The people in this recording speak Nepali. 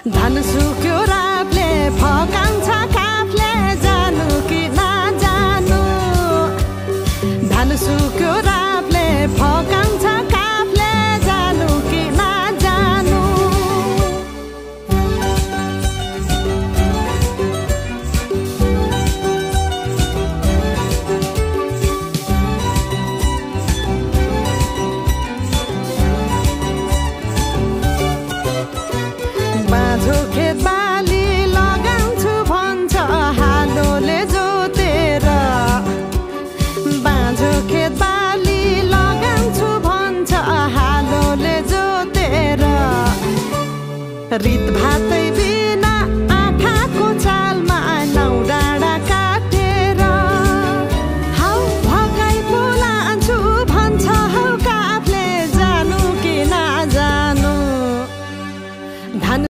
धान सुक्यो रातले फकाउँछ काफले जानु कि नजानु धान सुक्यो रातले फकाउँछ काफले जानु कि नजानु बाँझो खेत बाली लगाउँछु भन्छ हालोले जोतेर बाँझो खेत बाली लगाउँछु भन्छ हालोले जोतेर रित भातै